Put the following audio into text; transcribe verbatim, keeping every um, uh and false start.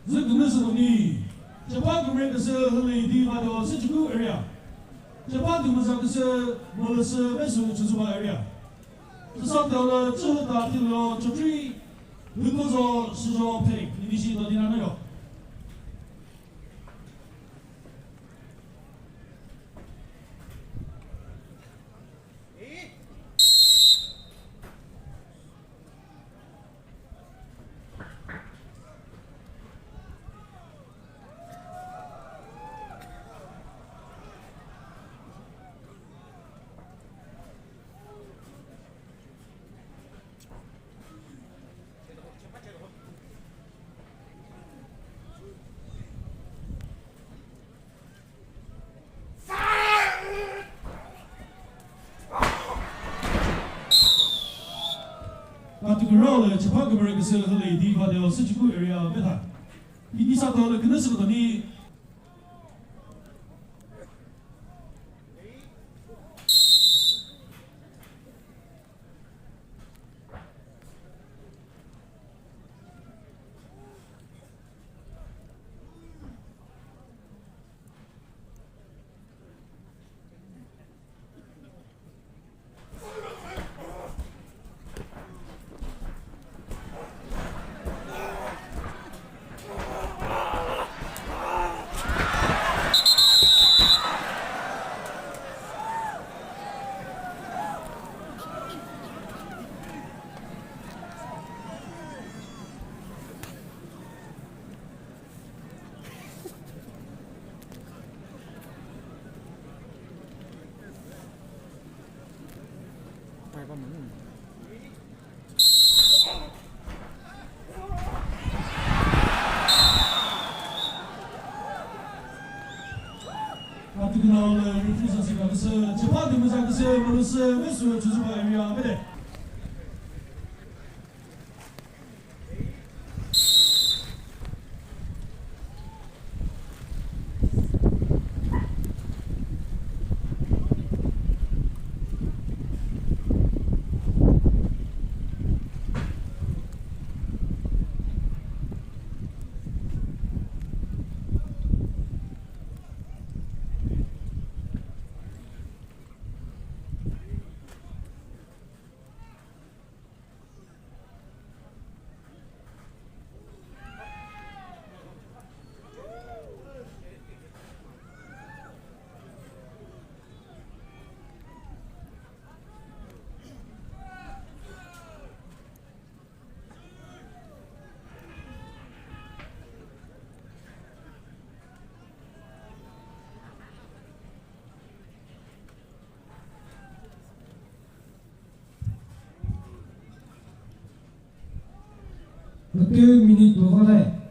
Zü kümüzü koni, Chepha kümre küsü Hülüdi Vado Süchüku area. Chepha kümüza küsü Mülüsü Vesu Chozuba area. Züsa tala Chühüta Thilo Chotri, Hükozo Süzo Pek, Ninishi Dodina Nayo. Katukura le Chepha kümre küsü Hülüdi Vado Süchüku area meta. Ini sato le künü sü kotoni. Katukura le referee sa sika küsü, Chepha kümüza küsü, Mülüsü Vesu Chozuba area mete. Kütü minute lüzole.